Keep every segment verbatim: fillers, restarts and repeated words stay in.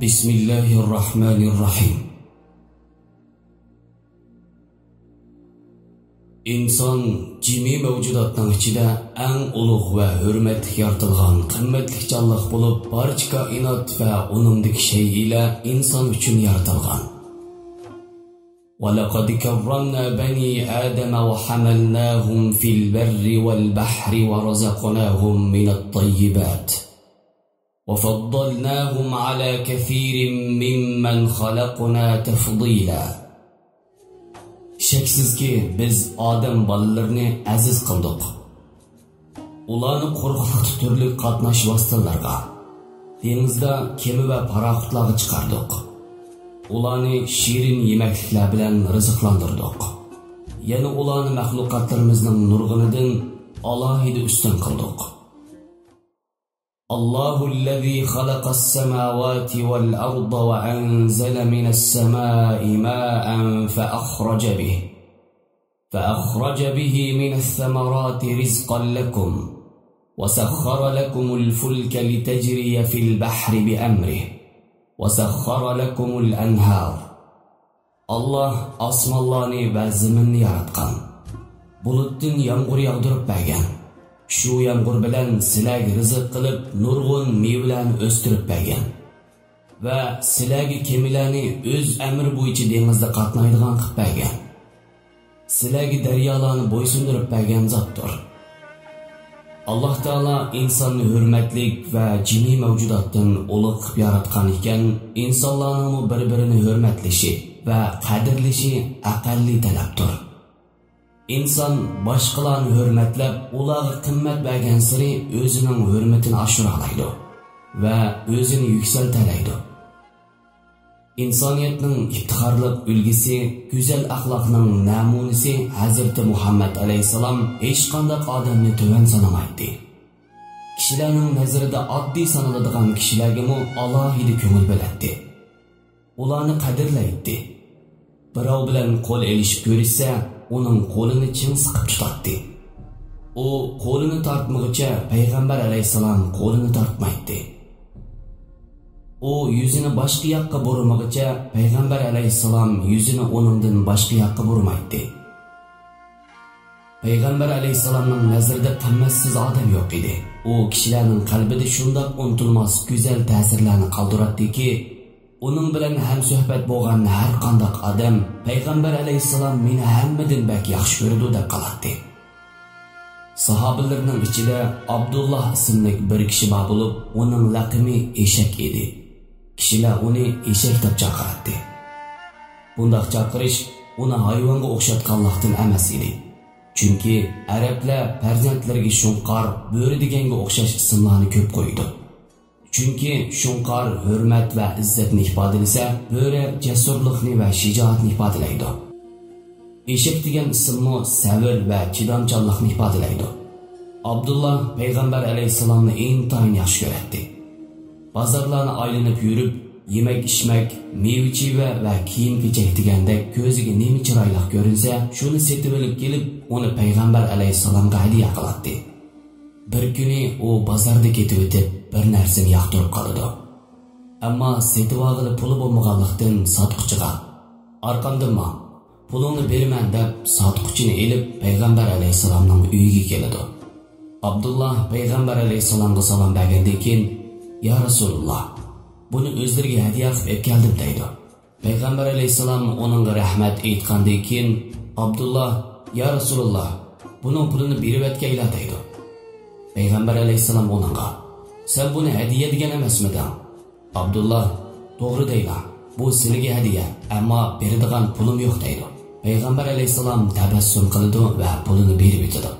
بسم الله الرحمن الرحيم. ئىنسان جىمى مەۋجۇداتنىڭ ئىچىدە ئەڭ ئۇلۇغ ۋە ھۆرمەتلىك يارىتىلغان قىممەتلىك جانلىق بولۇپ، بارچە كائىنات ۋە ئۇنىڭدىكى شەيئىلەر ئىنسان ئۈچۈن يارىتىلغان. ولقد كرمنا بني آدم وحملناهم في البر والبحر ورزقناهم من الطيبات وفضلناهم على كثير ممن خلقنا تفضيلا. شەكسىزكى، بىز ئادەم بالىلىرىنى ئەزىز قىلدۇق. ئۇلارنى قۇرۇقلۇقتا تۈرلۈك قاتناش ۋاسىتىلىرىغا، دېڭىزدا كېمە ۋە پاراخوتلارغا چىقاردۇق. ئۇلارنى شېرىن يېمەكلىكلەر بىلەن رىزىقلاندۇردۇق. يەنە ئۇلارنى مەخلۇقاتلىرىمىزنىڭ نۇرغۇنىدىن ئالاھىدە ئۈستۈن قىلدۇق. الله الذي خلق السماوات والأرض وأنزل من السماء ماء فأخرج به، فأخرج به من الثمرات رزقا لكم، وسخر لكم الفلك لتجري في البحر بأمره، وسخر لكم الأنهار. ئاللاھ ئاسمانلارنى ۋە زېمىننى ياراتقان. بۇلۇتتىن يامغۇر ياغدۇرۇپ بەرگەن. شۇ يامغۇر بىلەن سىلەرگە رىزىق قىلىپ، نۇرغۇن مېۋىلەرنى ئۆستۈرۈپ بەرگەن. ۋە سىلەرگە كېمىلەرنى ئۆز ئەمرى بويىچە دېڭىزدا قاتنايدىغان قىلىپ بەرگەن. سىلەرگە دەريالارنى بويسۇندۇرۇپ بەرگەن زاتتۇر. ئاللاھ تائالا ئىنساننى ھۆرمەتلىك ۋە جىمى مەۋجۇداتتىن ئۇلۇغ قىلىپ ياراتقان ئىكەن، ئىنسانلارنىڭمۇ بىر-بىرىنى ھۆرمەتلىشى ۋە قەدىرلىشى ئەقەللىي تەلەپتۇر. ئىنسان باشقىلارنى ھۆرمەتلەپ، ئۇلارغا قىممەت بەرگەنسېرى ئۆزىنىڭ ھۆرمىتىنى ئاشۇرالايدۇ ۋە ئۆزىنى يۈكسەلتەلەيدۇ. ئىنسانىيەتنىڭ ئىپتىخارلىق ئۈلگىسى، گۈزەل ئەخلاقنىڭ نەمۇنىسى ھەزرىتى مۇھەممەد ئەلەيھىسسالام ھېچقانداق ئادەمنى تۆۋەن سانىمايتتى. كىشىلەرنىڭ نەزىرىدە ئاددىي سانىلىدىغان كىشىلەرگىمۇ ئالاھىدە كۆڭۈل بۆلەتتى. ئۇلارنى قەدىرلەيتتى. بىراۋ بىلەن قول ئېلىشىپ كۆرۈشسە، ئۇنىڭ قولىنى چىڭ سىقىپ تۇتاتتى. ئۇ قولىنى تارتمىغۇچە پەيغەمبەر ئەلەيھىسسالام قولىنى تارتمايتتى. ئۇ يۈزىنى باشقا ياققا بۇرىمىغۇچە پەيغەمبەر ئەلەيھىسسالام يۈزىنى ئۇنىڭدىن باشقا ياققا بۇرىمايتتى. پەيغەمبەر ئەلەيھىسسالامنىڭ نەزىرىدە قىممەتسىز ئادەم يوق ئىدى. ئۇ كىشىلەرنىڭ قەلبىدە شۇنداق ئۇنتۇلماس گۈزەل تەسىرلەرنى قالدۇراتتىكى، ئۇنىڭ بىلەن ھەمسۆھبەت بولغان ھەر قانداق ئادەم، پەيغەمبەر ئەلەيھىسسالام مېنى ھەممىدىن بەك ياخشى كۆرىدۇ دەپ قالاتتى. ساھابىلىرىنىڭ ئىچىدە ئابدۇللا ئىسىملىك بىر كىشى بار بولۇپ، ئۇنىڭ لەقىمى ئېشەك ئىدى. كىشىلەر ئۇنى ئېشەك دەپ چاقىراتتى. بۇنداق چاقىرىش ئۇنى ھايۋانغا ئوخشاتقانلىقتىن ئەمەس ئىدى. چۈنكى ئەرەبلەر پەرزەنتلىرىگە شۇڭقار، بۆرە دېگەنگە ئوخشاش ئىسىملارنى كۆپ قويىدۇ. چۈنكى شۇڭقار ھۆرمەت ۋە ئىززەتنى ئىپادىلىسە، بۆرە جەسۇرلۇقنى ۋە شىجائەتنى ئىپادىلەيدۇ. ئېشەك دېگەن ئىسىممۇ سەۋر ۋە چىدامچانلىقنى ئىپادىلەيدۇ. ئابدۇللا پەيغەمبەر ئەلەيھىسسالامنى ئىنتايىن ياخشى كۆرەتتى. بازارلارنى ئايلىنىپ يۈرۈپ، يېمەك-ئىچمەك، مېۋە-چېۋە ۋە كىيىم-كېچەك دېگەندەك كۆزىگە نېمە چىرايلىق كۆرۈنسە، شۇنى سېتىۋېلىپ كېلىپ، ئۇنى پەيغەمبەر ئەلەيھىسسالامغا ھەدىيە قىلاتتى. بىر كۈنى ئۇ بازاردا كېتىۋېتىپ، بىر نەرسىنى ياقتۇرۇپ قالىدۇ. ئەمما سېتىۋالغىلى پۇلى بولمىغانلىقتىن، ساتقۇچىغا، «ئارقامدىن ماڭ، پۇلۇڭنى بېرىمەن» دەپ، ساتقۇچىنى ئېلىپ، پەيغەمبەر ئەلەيھىسسالامنىڭ ئۆيىگە كېلىدۇ. ئابدۇللا پەيغەمبەر ئەلەيھىسسالامغا سالام بەرگەندىن كېيىن، «يا رەسۇلۇللا، بۇنى ئۆزلىرىگە ھەدىيە قىلىپ ئەكەلدىم» دەيدۇ. پەيغەمبەر ئەلەيھىسسالام ئۇنىڭغا رەھمەت ئېيتقاندىن كېيىن، ئابدۇللا، «يا رەسۇلۇللا، بۇنىڭ پۇلىنى بېرىۋەتكەيلا» دەيدۇ. پەيغەمبەر ئەلەيھىسسالام ئۇنىڭغا، «سەن بۇنى ھەدىيە دېگەن ئەمەسمىدىڭ؟» ئابدۇللا، «توغرا دەيلا، بۇ سىلىگە ھەدىيە، ئەمما بېرىدىغان پۇلۇم يوق» دەيدۇ. پەيغەمبەر ئەلەيھىسسالام تەبەسسۇم قىلىدۇ ۋە پۇلىنى بېرىۋېتىدۇ.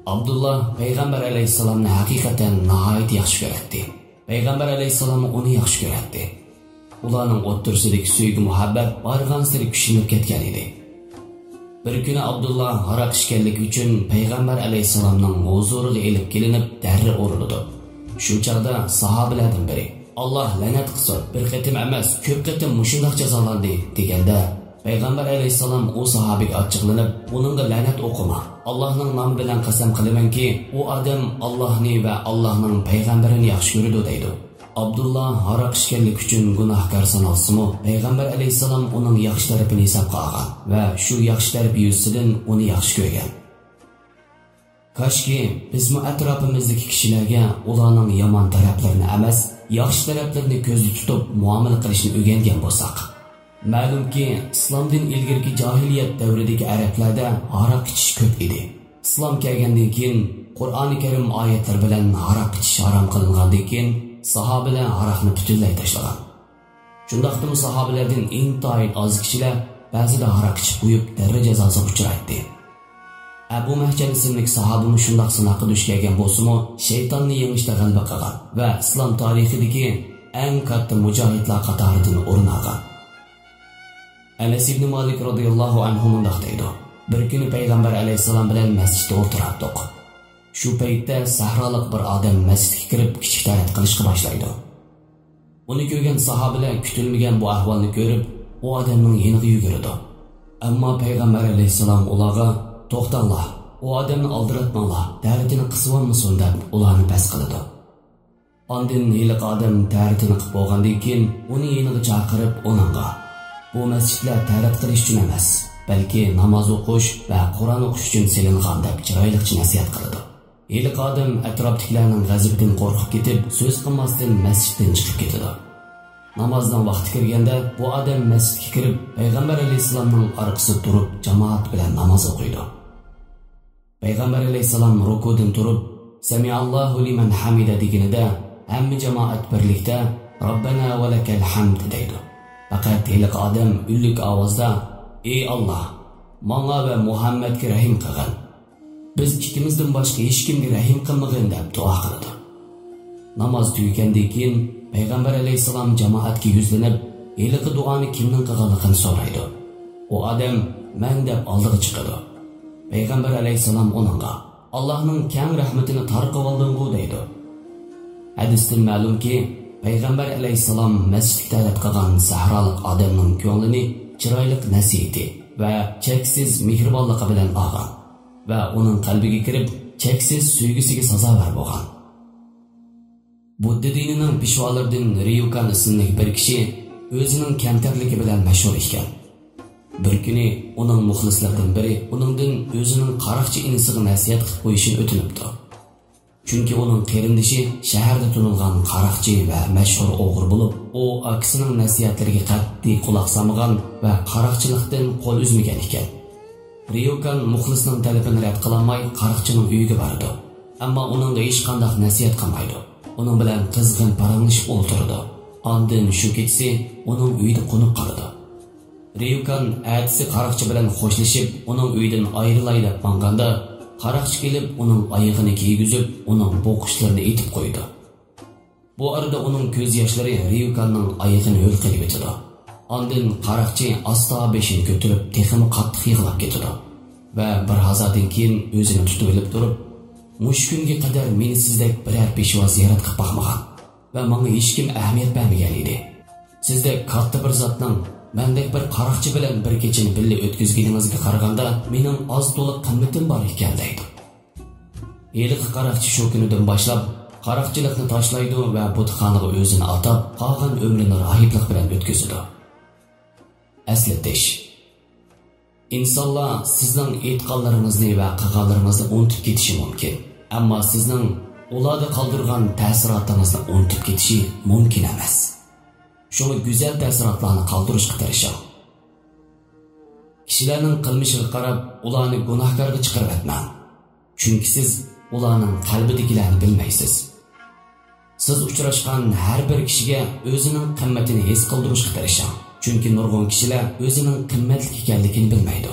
ئابدۇللا پەيغەمبەر ئەلەيھىسسالامنى ھەقىقەتەن ناھايىتى ياخشى كۆرەتتى. پەيغەمبەر ئەلەيھىسسالاممۇ ئۇنى ياخشى كۆرەتتى. ئۇلارنىڭ ئوتتۇرىسىدىكى سۆيگۈ-مۇھەببەت بارغانسېرى كۈچلىنىپ كەتكەن ئىدى. بىر كۈنى ئابدۇللا ھاراق ئىچكەنلىكى ئۈچۈن پەيغەمبەر ئەلەيھىسسالامنىڭ ھۇزۇرىغا ئېلىپ كېلىنىپ، دەررە ئۇرۇلىدۇ. شۇ چاغدا ساھابىلەردىن بىرى، «ئاللاھ لەنەت قىلسۇن، بىر قېتىم ئەمەس، كۆپ قېتىم مۇشۇنداق جازالاندى» دېگەندە، پەيغەمبەر ئەلەيھىسسالام ئۇ ساھابىگە ئاچچىقلىنىپ، «ئۇنىڭغا لەنەت ئوقۇما، ئاللاھنىڭ نامى بىلەن قەسەم قىلىمەنكى، ئۇ ئادەم ئاللاھنى ۋە ئاللاھنىڭ پەيغەمبىرىنى ياخشى كۆرىدۇ» دەيدۇ. ئابدۇللا ھاراق ئىچكەنلىك ئۈچۈن گۇناھكار سانالسىمۇ، پەيغەمبەر ئەلەيھىسسالام ئۇنىڭ ياخشى تەرىپىنى ھېسابقا ئالغان ۋە شۇ ياخشى تەرىپى يۈزىسىدىن ئۇنى ياخشى كۆرگەن. كاشكى، بىزمۇ ئەتراپىمىزدىكى كىشىلەرگە ئۇلارنىڭ يامان تەرەپلىرىنى ئەمەس، ياخشى تەرەپلىرىنى كۆزدە تۇتۇپ مۇئامىلە قىلىشنى ئۆگەنگەن بولساق. مەلۇمكى، ئىسلامدىن ئىلگىرىكى جاھىلىيەت دەۋرىدىكى ئەرەبلەردە ھاراق ئىچىش كۆپ ئىدى. ئىسلام كەلگەندىن كېيىن، قۇرئانى كەرىم ئايەتلىرى بىلەن ھاراق ئىچىش ھارام قىلىنغاندىن كېيىن، ساھابىلەر ھاراقنى پۈتۈنلەي تاشلىغان. شۇنداقتىمۇ ساھابىلەردىن ئىنتايىن ئاز كىشىلەر بەزىدە ھاراق ئىچىپ قويۇپ، دەررە جازاسىغا ئۇچرايتتى. ئەبۇ مەھجەن ئىسىملىك ساھابىمۇ شۇنداق سىناققا دۇچ كەلگەن بولسىمۇ، شەيتاننى يېڭىشتە غەلىبە قىلغان ۋە ئىسلام تارىخىدىكى ئەڭ كاتتا مۇجاھىدلار قاتارىدىن ئورۇن ئالغان. ئەنەس ئىبنى مالىك رازىياللاھۇ ئەنھۇ مۇنداق دەيدۇ: بىر كۈنى پەيغەمبەر ئەلەيھىسسالام بىلەن مەسچىتتە ئولتۇراتتۇق. شۇ پەيتتە سەھرالىق بىر ئادەم مەسچىتكە كىرىپ، كىچىك تەرەت قىلىشقا باشلايدۇ. ئۇنى كۆرگەن ساھابىلەر كۈتۈلمىگەن بۇ ئەھۋالنى كۆرۈپ، ئۇ ئادەمنىڭ يېنىغا يۈگۈرىدۇ. ئەمما پەيغەمبەر ئەلەيھىسسالام ئۇلارغا: «توختاڭلار، ئۇ ئادەمنى ئالدىراتماڭلار، تەرىتىنى قىسىۋالمىسۇن» دەپ، ئۇلارنى پەس قىلىدۇ. ئاندىن ھېلىقى ئادەم تەرىتىنى قىپ بولغاندىن كېيىن، ئۇنى يېنىغا چاقىرىپ، ئۇنىڭغا: «بۇ مەسچىتلەر تەرەت قىلىش ئۈچۈن ئەمەس، بەلكى ناماز ئوقۇش ۋە قۇرئان ئوقۇش ئۈچۈن سېلىنغان» دەپ، چىرايلىقچە نەسىھەت قىلىدۇ. ھېلىقى ئادەم ئەتراپتىكىلەرنىڭ غەزىپىدىن قورقۇپ كېتىپ، سۆز قىلماستىن مەسچىتتىن چىقىپ كېتىدۇ. نامازنىڭ ۋاقتى كىرگەندە، بۇ ئادەم مەسچىتكە كىرىپ، پەيغەمبەر ئەلەيھىسسالامنىڭ ئارقىسىدا تۇرۇپ، جامائەت بىلەن ناماز ئوقۇيدۇ. پەيغەمبەر ئەلەيھىسسالام رۇكۇدىن تۇرۇپ، «سەمىئاللاھۇ لىمەن ھەمىدە» دېگىنىدە، ھەممە جامائەت بىرلىكتە «رەببەنا ۋە لەكەل ھەمد» دەيدۇ. پەقەت ھېلىقى ئادەم ئۈنلۈك ئاۋازدا: «ئى ئاللا، ماڭا ۋە مۇھەممەدكە رەھىم قىلغىن. بىز ئىككىمىزدىن باشقا ھېچكىمگە رەھىم قىلمىغىن» دەپ دۇئا قىلىدۇ. ناماز تۈگىگەندىن كېيىن، پەيغەمبەر ئەلەيھىسسالام جامائەتكە يۈزلىنىپ، ھېلىقى دۇئانى كىمنىڭ قىلغانلىقىنى سورايدۇ. ئۇ ئادەم «مەن» دەپ ئالدىغا چىقىدۇ. پەيغەمبەر ئەلەيھىسسالام ئۇنىڭغا: «ئاللاھنىڭ كەڭ رەھمىتىنى تارقىۋالدىڭغۇ» دەيدۇ. ھەدىستىن مەلۇمكى، پەيغەمبەر ئەلەيھىسسالام مەسچىتكە تەرەت قىلغان سەھرالىق ئادەمنىڭ كۆڭلىنى چىرايلىق نەسىھىتى ۋە چەكسىز مېھرىبانلىقى بىلەن ئالغان ۋە ئۇنىڭ قەلبىگە كىرىپ، چەكسىز سۆيگۈسىگە سازاۋەر بولغان. بۇددا دىنىنىڭ پېشۋالىرىدىن ريۇكان ئىسىملىك بىر كىشى ئۆزىنىڭ كەمتەرلىكى بىلەن مەشھۇر ئىكەن. بىر كۈنى ئۇنىڭ مۇخلىسلىرىدىن بىرى ئۇنىڭدىن ئۆزىنىڭ قاراقچى ئىنىسىغا نەسىھەت قىلىپ قويۇشىنى ئۆتۈنۈپتۇ. چۈنكى ئۇنىڭ قېرىندىشى شەھەردە تونۇلغان قاراقچى ۋە مەشھۇر ئوغرى بولۇپ، ئۇ ئاكىسىنىڭ نەسىھەتلىرىگە قەتئىي قۇلاق سالمىغان ۋە قاراقچىلىقتىن قول ئۈزمىگەن ئىكەن. ريۇكان مۇخلىسنىڭ تەلىپىنى رەت قىلالماي قاراقچىنىڭ ئۆيىگە بارىدۇ. ئەمما ئۇنىڭغا ھېچقانداق نەسىھەت قىلمايدۇ. ئۇنىڭ بىلەن قىزغىن پاراڭلىشىپ ئولتۇرىدۇ. ئاندىن شۇ كېچىسى ئۇنىڭ ئۆيىدە قونۇپ قالىدۇ. ريۇكان ئەتىسى قاراقچى بىلەن خوشلىشىپ، ئۇنىڭ ئۆيىدىن ئايرىلاي دەپ ماڭغاندا، قاراقچى كېلىپ ئۇنىڭ ئايىغىنى كىيگۈزۈپ، ئۇنىڭ بوقۇچلىرىنى ئېتىپ قويىدۇ. بۇ ئارىدا ئۇنىڭ كۆز ياشلىرى ريۇكاننىڭ ئايىغىنى ھۆل قىلىۋېتىدۇ. ئاندىن قاراقچى ئاستا بېشىنى كۆتۈرۈپ، تېخىمۇ قاتتىق يىغلاپ كېتىدۇ ۋە بىر ھازادىن كېيىن ئۆزىنى تۇتۇۋېلىپ تۇرۇپ، مۇشۇ كۈنگە قەدەر مېنى سىزدەك بىرەر پېشۋا زىيارەت قىلىپ باقمىغان ۋە ماڭا ھېچكىم ئەھمىيەت بەرمىگەن ئىدى. سىزدەك كاتتا بىر زاتنىڭ مەندەك بىر قاراقچى بىلەن بىر كېچىنى بىللە ئۆتكۈزگىنىڭىزگە قارىغاندا، مېنىڭ ئاز تولا قىممىتىم بار ئىكەن، دەيدۇ. ھېلىقى قاراقچى شۇ كۈنىدىن باشلاپ قاراقچىلىقنى تاشلايدۇ ۋە بۇتخانىغا ئۆزىنى ئاتاپ، قالغان ئۆمرىنى راھىبلىق بىلەن ئۆتكۈزىدۇ. ئەسلىتىش. ئىنسانلار سىزنىڭ ئېيتقانلىرىڭىزنى ۋە قىلغانلىرىڭىزنى ئۇنتۇپ كېتىشى مۇمكىن، ئەمما سىزنىڭ ئۇلاردا قالدۇرغان تەسىراتىڭىزنى ئۇنتۇپ كېتىشى مۇمكىن ئەمەس. شۇڭا گۈزەل تەسىراتلارنى قالدۇرۇشقا تىرىشىڭ. كىشىلەرنىڭ قىلمىشىغا قاراپ، ئۇلارنى گۇناھكارغا چىقىرىۋەتمەڭ. چۈنكى سىز ئۇلارنىڭ قەلبىدىكىلەرنى بىلمەيسىز. سىز ئۇچراشقان ھەر بىر كىشىگە ئۆزىنىڭ قىممىتىنى ھېس قىلدۇرۇشقا تىرىشىڭ. چۈنكى نۇرغۇن كىشىلەر ئۆزىنىڭ قىممەتلىك ئىكەنلىكىنى بىلمەيدۇ.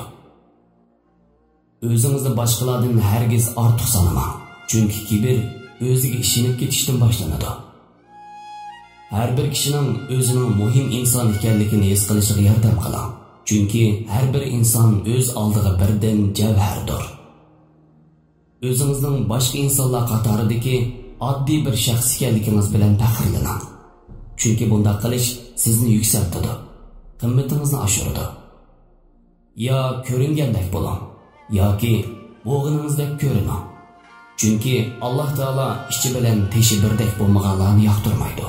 ئۆزىڭىزنى باشقىلاردىن ھەرگىز ئارتۇق سانىماڭ. چۈنكى كىبىر ئۆزىگە ئىشىنىپ كېتىشتىن باشلىنىدۇ. ھەر بىر كىشىنىڭ ئۆزىنىڭ مۇھىم ئىنسان ئىكەنلىكىنى ھېس قىلىشىغا ياردەم قىلىڭ. چۈنكى ھەر بىر ئىنسان ئۆز ئالدىغا بىردىن جەۋھەردۇر. ئۆزىڭىزنىڭ باشقا ئىنسانلار قاتارىدىكى ئاددىي بىر شەخس ئىكەنلىكىڭىز بىلەن پەخىرلىنىڭ. چۈنكى بۇنداق قىلىش سىزنى يۈكسەلتىدۇ، قىممىتىڭىزنى ئاشۇرىدۇ. يا كۆرۈنگەندەك بولۇڭ، ياكى بولغىنىڭىزدەك كۆرۈنۈڭ. چۈنكى ئاللاھ تائالا ئىچى بىلەن تېشى بىردەك بولمىغانلارنى ياقتۇرمايدۇ.